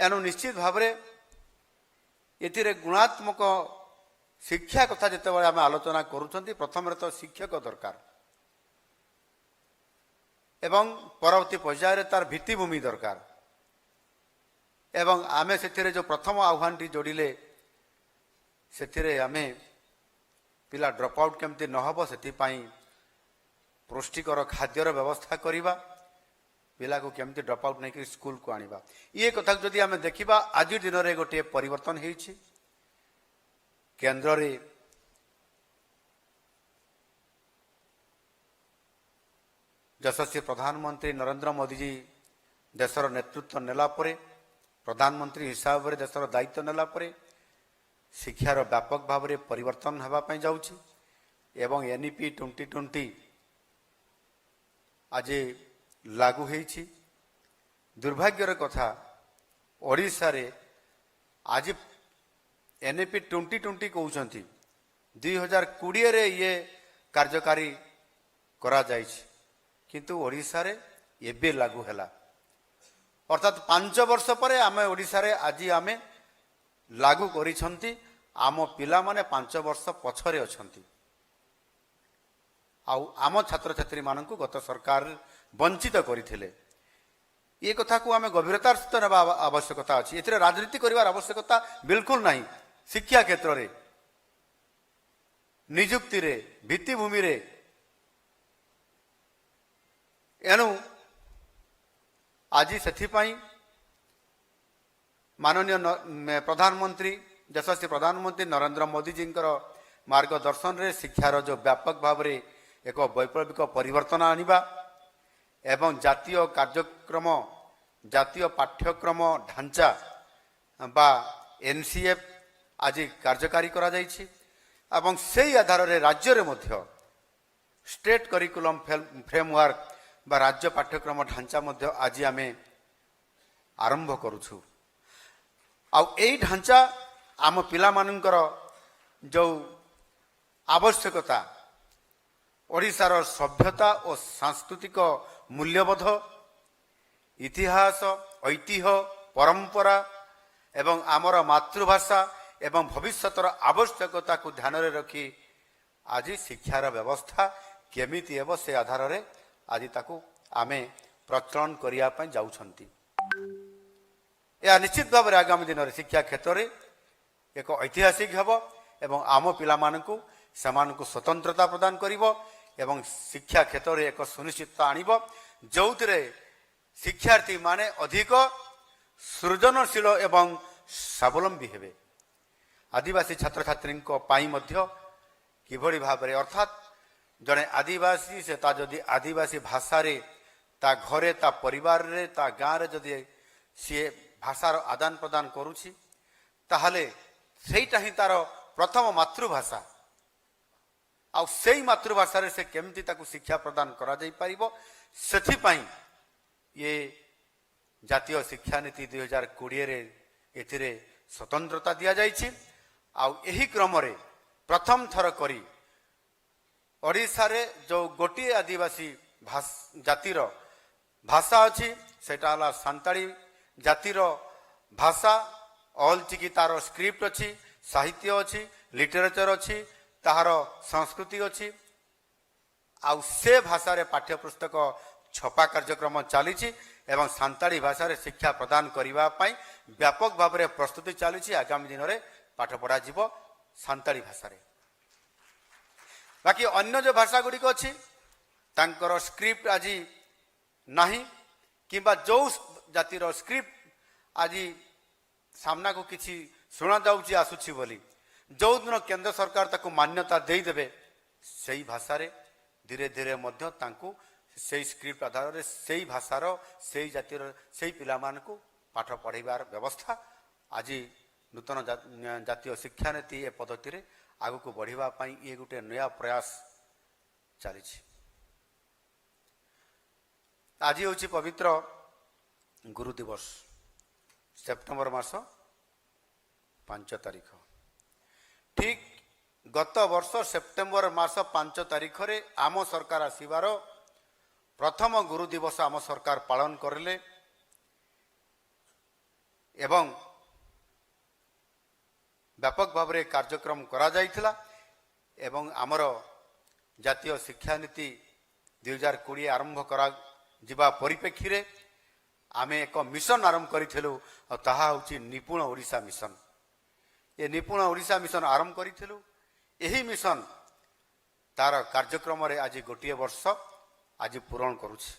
ଏଣୁ ନିଶ୍ଚିତ ଭାବରେ ଏଥିରେ ଗୁଣାତ୍ମକ ଶିକ୍ଷା କଥା ଯେତେବେଳେ ଆମେ ଆଲୋଚନା କରୁଛନ୍ତି, ପ୍ରଥମରେ ତ ଶିକ୍ଷକ ଦରକାର ଏବଂ ପରବର୍ତ୍ତୀ ପର୍ଯ୍ୟାୟରେ ତାର ଭିତ୍ତିଭୂମି ଦରକାର। ଏବଂ ଆମେ ସେଥିରେ ଯେଉଁ ପ୍ରଥମ ଆହ୍ୱାନଟି ଯୋଡ଼ିଲେ, ସେଥିରେ ଆମେ ପିଲା ଡ୍ରପ୍ ଆଉଟ୍ କେମିତି ନ ହେବ ସେଥିପାଇଁ ପୃଷ୍ଟିକର ଖାଦ୍ୟର ବ୍ୟବସ୍ଥା କରିବା, ପିଲାକୁ କେମିତି ଡ୍ରପ୍ ଆଉଟ୍ ନେଇକରି ସ୍କୁଲକୁ ଆଣିବା। ଇଏ କଥାକୁ ଯଦି ଆମେ ଦେଖିବା, ଆଜି ଦିନରେ ଗୋଟିଏ ପରିବର୍ତ୍ତନ ହେଇଛି। କେନ୍ଦ୍ରରେ ଯଶସ୍ୱୀ ପ୍ରଧାନମନ୍ତ୍ରୀ ନରେନ୍ଦ୍ର ମୋଦିଜୀ ଦେଶର ନେତୃତ୍ୱ ନେଲା ପରେ, ପ୍ରଧାନମନ୍ତ୍ରୀ ହିସାବରେ ଦେଶର ଦାୟିତ୍ୱ ନେଲା ପରେ ଶିକ୍ଷାର ବ୍ୟାପକ ଭାବରେ ପରିବର୍ତ୍ତନ ହେବା ପାଇଁ ଯାଉଛି ଏବଂ ଏନ୍ଇପି 2020 ଆଜି ଲାଗୁ ହେଇଛି। ଦୁର୍ଭାଗ୍ୟର କଥା, ଓଡ଼ିଶାରେ ଆଜି ଏନ୍ଇପି 2020 କହୁଛନ୍ତି, 2020ରେ ଇଏ କାର୍ଯ୍ୟକାରୀ କରାଯାଇଛି, କିନ୍ତୁ ଓଡ଼ିଶାରେ ଏବେ ଲାଗୁ ହେଲା। ଅର୍ଥାତ୍ 5 ବର୍ଷ ପରେ ଆମେ ଓଡ଼ିଶାରେ ଆଜି ଆମେ ଲାଗୁ କରିଛନ୍ତି। ଆମ ପିଲାମାନେ 5 ବର୍ଷ ପଛରେ ଅଛନ୍ତି ଆଉ ଆମ ଛାତ୍ରଛାତ୍ରୀମାନଙ୍କୁ ଗତ ସରକାର ବଞ୍ଚିତ କରିଥିଲେ। ଏ କଥାକୁ ଆମେ ଗଭୀରତାର ସହିତ ନେବା ଆବଶ୍ୟକତା ଅଛି। ଏଥିରେ ରାଜନୀତି କରିବାର ଆବଶ୍ୟକତା ବିଲକୁଲ ନାହିଁ। ଶିକ୍ଷା କ୍ଷେତ୍ରରେ, ନିଯୁକ୍ତିରେ, ଭିତ୍ତିଭୂମିରେ। ଏଣୁ ଆଜି ସେଥିପାଇଁ ମାନନୀୟ ପ୍ରଧାନମନ୍ତ୍ରୀ, ଯଶସ୍ୱୀ ପ୍ରଧାନମନ୍ତ୍ରୀ ନରେନ୍ଦ୍ର ମୋଦିଜୀଙ୍କର ମାର୍ଗଦର୍ଶନରେ ଶିକ୍ଷାର ଯେଉଁ ବ୍ୟାପକ ଭାବରେ ଏକ ବୈପ୍ଳବିକ ପରିବର୍ତ୍ତନ ଆଣିବା ଏବଂ ଜାତୀୟ କାର୍ଯ୍ୟକ୍ରମ, ଜାତୀୟ ପାଠ୍ୟକ୍ରମ ଢାଞ୍ଚା ବା ଏନ୍ସିଏଫ୍ ଆଜି କାର୍ଯ୍ୟକାରୀ କରାଯାଇଛି ଏବଂ ସେଇ ଆଧାରରେ ରାଜ୍ୟରେ ମଧ୍ୟ ଷ୍ଟେଟ୍ କରିକୁଲମ୍ ଫ୍ରେମୱାର୍କ ବା ରାଜ୍ୟ ପାଠ୍ୟକ୍ରମ ଢାଞ୍ଚା ମଧ୍ୟ ଆଜି ଆମେ ଆରମ୍ଭ କରୁଛୁ। ଆଉ ଏଇ ଢାଞ୍ଚା ଆମ ପିଲାମାନଙ୍କର ଯେଉଁ ଆବଶ୍ୟକତା, ଓଡ଼ିଶାର ସଭ୍ୟତା ଓ ସାଂସ୍କୃତିକ ମୂଲ୍ୟବୋଧ, ଇତିହାସ, ଐତିହ୍ୟ, ପରମ୍ପରା ଏବଂ ଆମର ମାତୃଭାଷା ଏବଂ ଭବିଷ୍ୟତର ଆବଶ୍ୟକତାକୁ ଧ୍ୟାନରେ ରଖି ଆଜି ଶିକ୍ଷାର ବ୍ୟବସ୍ଥା କେମିତି ହେବ, ସେ ଆଧାରରେ ଆଜି ତାକୁ ଆମେ ପ୍ରଚଳନ କରିବା ପାଇଁ ଯାଉଛନ୍ତି। ଏହା ନିଶ୍ଚିତ ଭାବରେ ଆଗାମୀ ଦିନରେ ଶିକ୍ଷା କ୍ଷେତ୍ରରେ ଏକ ଐତିହାସିକ ହେବ ଏବଂ ଆମ ପିଲାମାନଙ୍କୁ ସେମାନଙ୍କୁ ସ୍ୱତନ୍ତ୍ରତା ପ୍ରଦାନ କରିବ ଏବଂ ଶିକ୍ଷା କ୍ଷେତ୍ରରେ ଏକ ସୁନିଶ୍ଚିତତା ଆଣିବ, ଯେଉଁଥିରେ ଶିକ୍ଷାର୍ଥୀମାନେ ଅଧିକ ସୃଜନଶୀଳ ଏବଂ ସ୍ୱାବଲମ୍ବୀ ହେବେ। ଆଦିବାସୀ ଛାତ୍ରଛାତ୍ରୀଙ୍କ ପାଇଁ ମଧ୍ୟ କିଭଳି ଭାବରେ, ଅର୍ଥାତ୍ ଜଣେ ଆଦିବାସୀ, ସେ ତା ଯଦି ଆଦିବାସୀ ଭାଷାରେ ତା ଘରେ, ତା ପରିବାରରେ, ତା ଗାଁରେ ଯଦି ସିଏ ଭାଷାର ଆଦାନ ପ୍ରଦାନ କରୁଛି, ତାହେଲେ ସେଇଟା ହିଁ ତାର ପ୍ରଥମ ମାତୃଭାଷା। ଆଉ ସେଇ ମାତୃଭାଷାରେ ସେ କେମିତି ତାକୁ ଶିକ୍ଷା ପ୍ରଦାନ କରାଯାଇପାରିବ, ସେଥିପାଇଁ ଇଏ ଜାତୀୟ ଶିକ୍ଷାନୀତି 2020ରେ ଏଥିରେ ସ୍ୱତନ୍ତ୍ରତା ଦିଆଯାଇଛି। ଆଉ ଏହି କ୍ରମରେ ପ୍ରଥମ ଥର କରି ଓଡ଼ିଶାରେ ଯେଉଁ ଗୋଟିଏ ଆଦିବାସୀ ଜାତିର ଭାଷା ଅଛି, ସେଇଟା ହେଲା ସାନ୍ତାଳୀ ଜାତିର ଭାଷା। ଅଲଚିକି ତାର ସ୍କ୍ରିପ୍ଟ ଅଛି, ସାହିତ୍ୟ ଅଛି, ଲିଟରେଚର ଅଛି, ତାହାର ସଂସ୍କୃତି ଅଛି। ଆଉ ସେ ଭାଷାରେ ପାଠ୍ୟପୁସ୍ତକ ଛପା କାର୍ଯ୍ୟକ୍ରମ ଚାଲିଛି ଏବଂ ସାନ୍ତାଳୀ ଭାଷାରେ ଶିକ୍ଷା ପ୍ରଦାନ କରିବା ପାଇଁ ବ୍ୟାପକ ଭାବରେ ପ୍ରସ୍ତୁତି ଚାଲିଛି। ଆଗାମୀ ଦିନରେ ପାଠ ପଢ଼ାଯିବ ସାନ୍ତାଳୀ ଭାଷାରେ। ବାକି ଅନ୍ୟ ଯେଉଁ ଭାଷା ଗୁଡ଼ିକ ଅଛି, ତାଙ୍କର ସ୍କ୍ରିପ୍ଟ ଆଜି ନାହିଁ କିମ୍ବା ଯେଉଁ ଜାତିର ସ୍କ୍ରିପ୍ଟ ଆଜି ସାମ୍ନାକୁ କିଛି ଶୁଣାଯାଉଛି ଆସୁଛି ବୋଲି, ଯେଉଁଦିନ କେନ୍ଦ୍ର ସରକାର ତାକୁ ମାନ୍ୟତା ଦେଇଦେବେ, ସେଇ ଭାଷାରେ ଧୀରେ ଧୀରେ ମଧ୍ୟ ତାଙ୍କୁ ସେଇ ସ୍କ୍ରିପ୍ଟ ଆଧାରରେ ସେଇ ଭାଷାର, ସେଇ ଜାତିର, ସେଇ ପିଲାମାନଙ୍କୁ ପାଠ ପଢ଼ାଇବାର ବ୍ୟବସ୍ଥା ଆଜି ନୂତନ ଜାତୀୟ ଶିକ୍ଷାନୀତି ଏ ପଦ୍ଧତିରେ ଆଗକୁ ବଢ଼ିବା ପାଇଁ ଇଏ ଗୋଟିଏ ନୂଆ ପ୍ରୟାସ ଚାଲିଛି। ଆଜି ହେଉଛି ପବିତ୍ର ଗୁରୁ ଦିବସ, ସେପ୍ଟେମ୍ବର ମାସ 5 ତାରିଖ। ଠିକ୍ ଗତ ବର୍ଷ ସେପ୍ଟେମ୍ବର ମାସ 5 ତାରିଖରେ ଆମ ସରକାର ଆସିବାର ପ୍ରଥମ ଗୁରୁ ଦିବସ ଆମ ସରକାର ପାଳନ କରିଲେ। ଏବଂ ବ୍ୟାପକ ଭାବରେ କାର୍ଯ୍ୟକ୍ରମ କରାଯାଇଥିଲା ଏବଂ ଆମର ଜାତୀୟ ଶିକ୍ଷାନୀତି 2020 ଆରମ୍ଭ କରାଯିବା ପରିପ୍ରେକ୍ଷୀରେ ଆମେ ଏକ ମିଶନ ଆରମ୍ଭ କରିଥିଲୁ ଆଉ ତାହା ହେଉଛି ନିପୁଣ ଓଡ଼ିଶା ମିଶନ। ଏ ନିପୁଣ ଓଡ଼ିଶା ମିଶନ ଆରମ୍ଭ କରିଥିଲୁ। ଏହି ମିଶନ ତାର କାର୍ଯ୍ୟକ୍ରମରେ ଆଜି ଗୋଟିଏ ବର୍ଷ ଆଜି ପୂରଣ କରୁଛି।